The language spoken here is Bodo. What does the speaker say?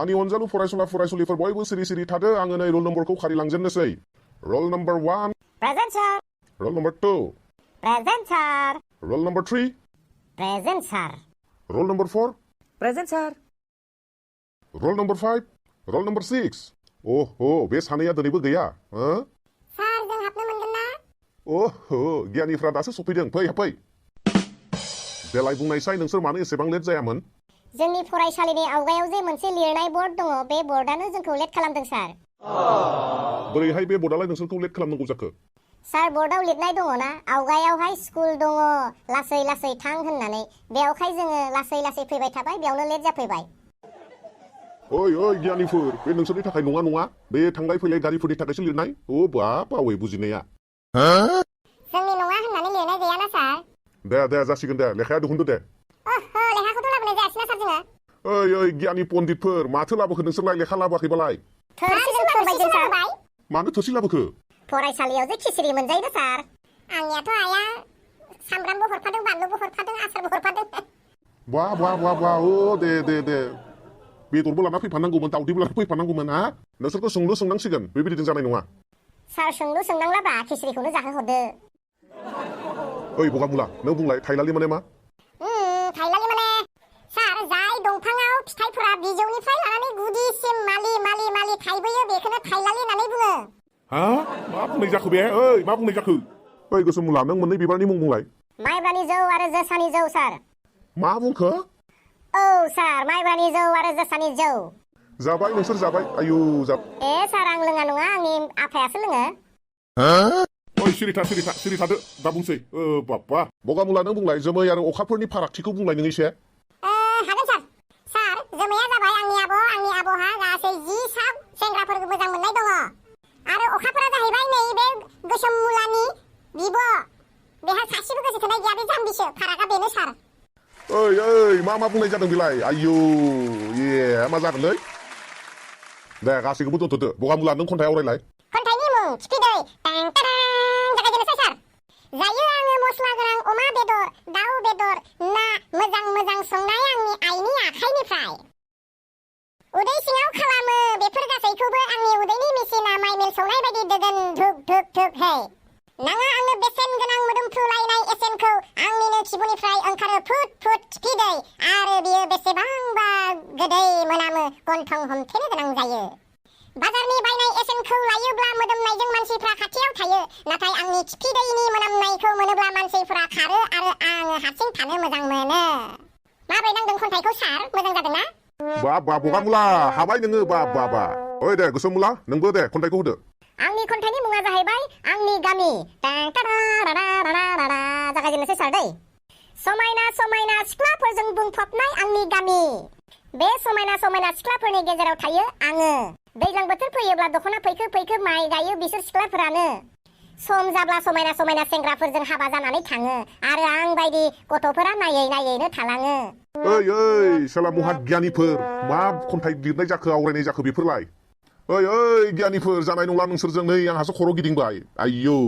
आंनि अनजालु फरायसुला फरायसुलिफोर बयबो सिरि सिरि थादो आङो नै रल नम्बरखौ खारिलांजेननोसै रल नम्बर 1 Present sir. रल नम्बर 2 Present sir. रल नम्बर 3 Present sir. रल नम्बर 4 Present sir. रल नम्बर 5 रल नम्बर 6 ओहो बे सानैया दिनैबो गैया हो सार जों हाबनो मोनगोन ना? ओहो गियानिफ्रा दासो सफैदों फै हाबफै देलाय बुंनायसाय नोंसोर मानो एसेबां लेट जायामोन जोंनि फरायसालिनि आवगायाव जे मोनसे लिरनाय बर्ड दङ बे बर्डआनो जोंखौ लेट खालामदों सार। बोरैहाय बे बर्डआलाय नोंसोरखौ लेट खालामनांगौ जाखो सार बर्डआव लिरनाय दङ ना आवगायावहाय स्कुल दङ लासै लासै थां होननानै बेयावहाय जोङो लासै लासै फैबाय थाबाय बेयावनो लेट जाफैबाय। ओइ ओइ गियानिफोर बे नोंसोरनि थाखाय नङा नङा बे थांलाय फैलाय गारिफोरनि थाखायसो लिरनाय ओ बावै बुजिनाया जोंनि नङा होननानै लिरनाय गैयाना सार। दे जासिगोन दे लेखाया दिहुनदो दे ओहो लेखाखौथ' लाबोनाय जायासैना सार जोङो। ओइ गियानि पण्डितफोर माथो लाबोखो नोंसोरलाय लेखा लाबोआखैबालाय थोरसिजों फोबायदों सार। मानो थोरसि लाबोखो फरायसालियाव जे खिसिरि मोनजायोना सार। आंनियाथ' आइया सामब्रामबो हरफादों बानलुबो हरफादों आसारबो हरफादों। बा ओ दे बेदरबो लाना फैफानांगौमोन दाउदैबो लाना फैफानांगौमोन हा नोंसोरखौ सोंलु सोंनांसिगोन बेबायदिजों जानाय नङा। सार सोंलु सोंनांलाब्रा खिसिरिखौनो जाहोहरदो। ओइ बगामुला नों बुंलाय थाइलालि माने मा थाइलालि माने सार जाय दंफाङाव फिथाइफोरा बिजौनिफ्राय लानानै गुदिसिम मालि थाइबोयो बेखौनो थाइलालि होननानै बुङो। हा मा बुंनाय जाखो बे ओइ मा बुंनाय जाखो ओइ गोसोमुला नों मोननै बिबारनि मुं बुंलाय माइब्रानि जौ आरो जोसानि जौ सार। मा बुंखो औ सार माइब्रानि जौ आरो जोसानि जौ। जाबाय नोंसोर जाबाय आयु जाब ए सार आं लोङा नङा आंनि आफायासो लोङो। ओइ सिरि थादो दा बुंसै बाबा बगामुला नों बुंलाय जोमै आरो अखाफोरनि फारागथिखौ बुंलाय नों एसे हागोन सार। सार जोमैया जाबाय आंनि आब'हा गासै 10 साब सेंग्राफोर मोजां मोननाय दङ आरो अखाफोरा जाहैबाय नैबे गोसोम मुलानि बिब' बेहा सासेबो गोसो थोनाय गैया बे जाम्बिसो फारागा बेनो सार। ओइ मा बुंनाय जादों बेलाय आयु ए मा जागोनलै दे गासैखौबो दोनथ'दो बगामुला नों खन्थाइ आवरायलाय खन्थाइनि मुं खिफिदै जागायजेननोसै सार। जायो आङो मस्ला गोनां अमा बेदर दाउ बेदर ना मोजां संनाय आंनि आइनि आखाइनिफ्राय उदै सिङाव खालामो बेफोर गासैखौबो आंनि उदैनि मेसिना माइ मिल सौनाय बायदि दोगोन धुक हे नाङा आंनो बेसेन गोनां मोदोमफ्रुलायनाय एसेनखौ आंनिनो खिबुनिफ्राय ओंखारो फुट खिफिदै आरो बियो बेसेबांबा गोदै मोनामो गन्थं हमथेनो गोनां जायो। बाजारनि बायनाय एसेनखौ लायोब्ला मोदोमनायजों मानसिफ्रा खाथियाव थायो नाथाय आंनि खिफिदैनि मोनामनायखौ मोनोब्ला मानसिफ्रा खारो आरो आङो हारसिं थानो मोजां मोनो। माबोरै नांदों खन्थाइखौ सार मोजां जादोंना? बा बगामुला हाबाय नोङो बा ओइ दे गोसोमुला नोंबो दे खन्थाइखौ होदो। आंनि खन्थाइनि मुङा जाहैबाय आंनि गामि जागायजेननोसै सार दै। समायना सिख्लाफोरजों बुंफबनाय आंनि गामि बे समायना सिख्लाफोरनि गेजेराव थायो आङो। दैज्लां बोथोर फैयोब्ला दख'ना फैखो माइ गायो बिसोर सिख्लाफोरानो सम जाब्ला समायना सेंग्राफोरजों हाबा जानानै थाङो आरो आं बायदि गथ'फोरा नायैनो थालाङो। ओइ साला महा गियानिफोर मा खन्थाइ लिरनाय जाखो आवरायनाय जाखो बेफोरलाय ओइ गियानिफोर जानाय नंला नोंसोरजों नै आंहासो खर' गिदिंबाय आयौ